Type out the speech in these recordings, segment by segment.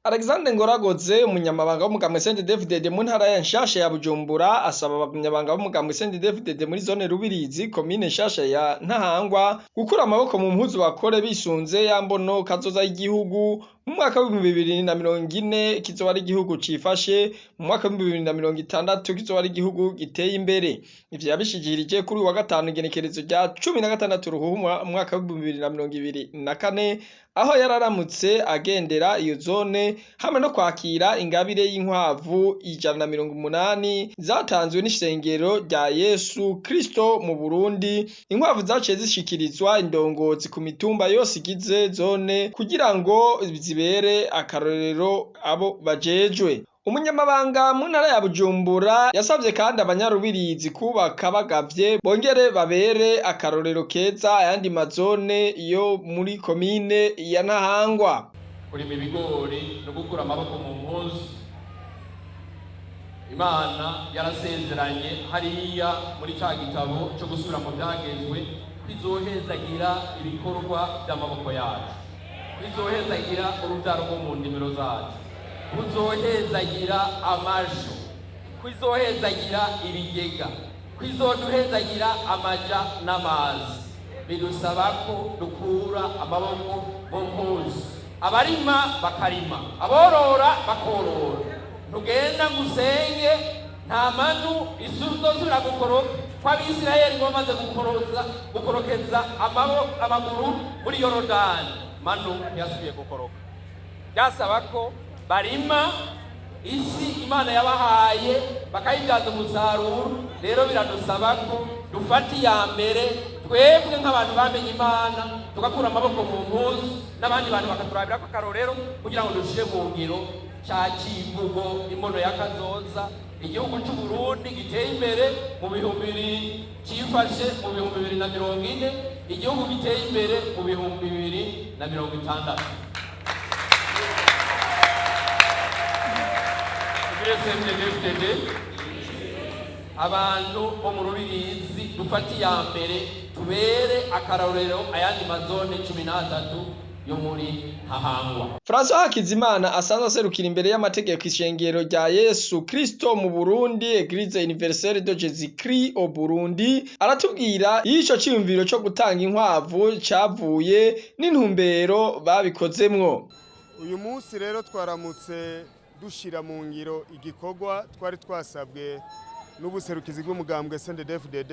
Alexandre Ngoragoze, umunyamabanga w'umugambwe CNDD-FDD mu ntara ya Nshasha ya Bujumbura, asaba abanyamabanga b'umugambwe CNDD-FDD muri zone Rubirizi, komine Nshasha ya Ntahangwa, gukura amaboko mu mpuzu bakore bisunze ya mbono kazoza y'igihugu mu mwaka w'2040 kizoba ari igihugu cifashe, mu mwaka w'2060 kizoba ari igihugu giteye imbere. Ivyo yabishikirije kuri uyu wa gatanu, igenekerezo rya 16 Ruhuhuma umwaka w'2024, aho yararamutse agendera iyo zone hamwe no kwakira ingabire y'inkwavu 180 zatanzwe n'ishengero rya Yesu Kristo mu Burundi. Inkwavu zaciye zishikirizwa indongozi ku mitumba yose igize zone kugira ngo zibere akarorero abo bajejwe. Umunyamabanga mu ntara ya Bujumbura yasavye kandi abanyarubirizi kubaka bagavye, bongere babere akarorero keza ayandi mazone yo muri komine ya Ntahangwa. Kurima ibigori no gukura amaboko mu mpuzu. Imana yarasezeranye hariya muri cya gitabo cyo gusubira mu byagezwe ko izohezagira ibikorwa by'amaboko yacu, ko izohezagira urubyaro rwo mu ndimiro zacu, ko izohezagira amasho, ko izohezagira ibigega, ko izoduhezagira amaja n'amazi. Bidusaba ko dukura amaboko mu mpuzu, abarima bakarima, aborora bakorora. Ntugenda ngo usenge nta manu isuzosubira gukoroka ko Abisirayeli ngo bamaze gukorokeza amaguru muri Yorodani, manu ntiyasubiye gukoroka. Byasaba ko barima isi Imana yabahaye bakayibyaza umusaruro. Rero biradusaba ko dufata iya mbere twebwe nk'abantu bamenye Imana, tugakura amaboko mu mpuzu, n'abandi bantu bakaturabira ko akarorero kugira ngo dushire mu ngiro ca kivugo imbono ya kazoza, igihugu cy'u Burundi giteye imbere mu 2000, cifashe mu 2040, igihugu giteye imbere mu 2060. CNDD-FDD, abantu bo mu Rubirizi, dufate iya mbere tubere akarorero ayandi mazone 13 yo muri Ntahangwa. François Hakizimana asanzwe aserukira imbere y'amategeko ishengero rya Yesu Kristo mu Burundi, Eglise Universelle de Jésus-Christ au Burundi, aratubwira ico ciyumviro co gutanga inkwavu cavuye n'intumbero babikozemwo. Uyu munsi rero twaramutse dushira mu ngiro igikorwa twari twasabwe n'ubuserukizi bw'umugambwe CNDD-FDD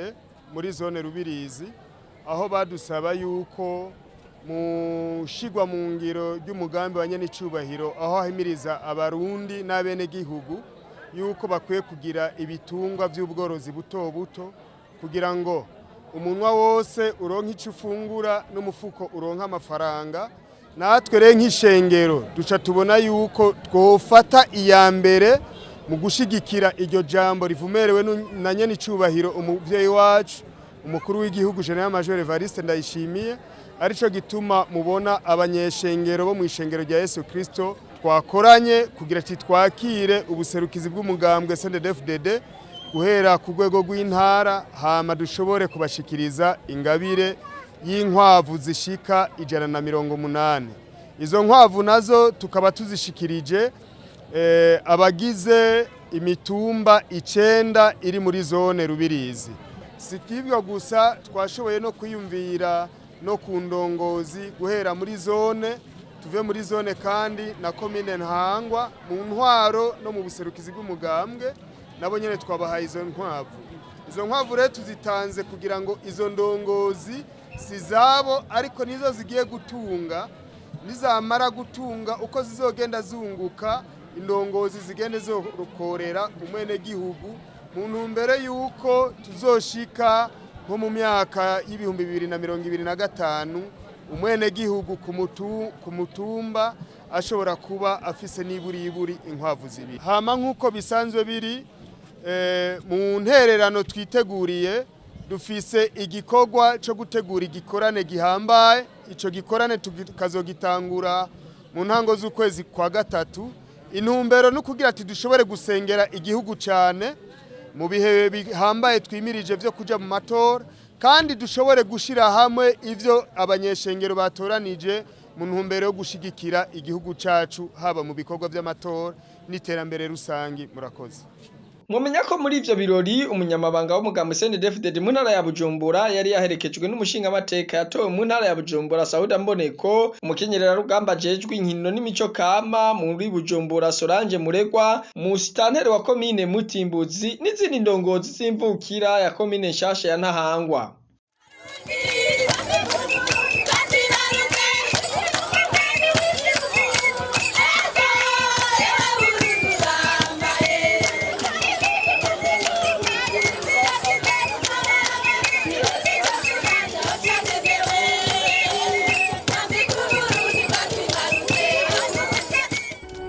muri zone Rubirizi, aho badusaba yuko mushigwa mu ngiro ry'umugambi wa nyenicubahiro, aho ahimiriza Abarundi n'abenegihugu yuko bakwiye kugira ibitungwa by'ubworozi buto buto kugira ngo umunwa wose uronke icyo ufungura n'umufuko uronke amafaranga. Natwe rero nk'ishengero duca tubona yuko twofata iya mbere mu gushigikira iryo jambo rivumerewe na nyenicubahiro umuvyeyi wacu, umukuru w'igihugu, Général Major Evariste Ndayishimiye. Arico gituma mubona abanyeshengero bo mu ishengero rya Yesu Kristo twakoranye kugira ati twakire ubuserukizi bw'umugambwe CNDD-FDD guhera ku rwego rw'intara, hama dushobore kubashikiriza ingabire y'inkwavu zishika 180. Izo nkwavu nazo tukaba tuzishikirije abagize imitumba 9 iri muri zone Rubirizi. Si ibyo gusa, twashoboye no kwiyumvira no ku ndongozi guhera muri zone, tuve muri zone kandi na komine Ntahangwa, mu ntwaro no mu buserukizi bw'umugambwe, nabo nyene twabahaye izo nkwavu. Izo nkwavu rero tuzitanze kugira ngo izo ndongozi si zabo, ariko nizo zigiye gutunga. Nizamara gutunga, uko zizogenda zunguka, indongozi zigende zokorera umwenegihugu, mu ntumbero y'uko tuzoshika nko mu myaka y'2025 umwenegihugu ku mutumba ashobora kuba afise niburiburi inkwavu zibiri. Hama nk'uko bisanzwe biri mu ntererano twiteguriye, dufise igikorwa cyo gutegura igikorane gihambaye. Ico gikorane tukazogitangura mu ntango z'ukwezi kwa gatatu. Intumbero no kugira ati dushobore gusengera igihugu cyane mu bihe bihambaye twimirije byo kuja mu matora, kandi dushobore gushira hamwe ivyo abanyeshengero batoranije. mu ntumbero yo gushigikira igihugu cacu haba mu bikorwa vy'amatora n'iterambere rusangi. Murakoze. Mwomenya ko muri ivyo birori umunyamabanga w'umugambi CNDD-FDD mu ntara ya Bujumbura yari yaherekejwe n'umushingamateka yatowe mu ntara ya Bujumbura Sauda Mboneko, umukenyererarugamba ajejwe inkino n'imico kama muri Bujumbura Solange Muregwa, musitanteri wa komine Mutimbuzi n'izindi ndongozi z'imvukira ya komine nshasha ya Ntahangwa.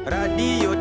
Radiyo.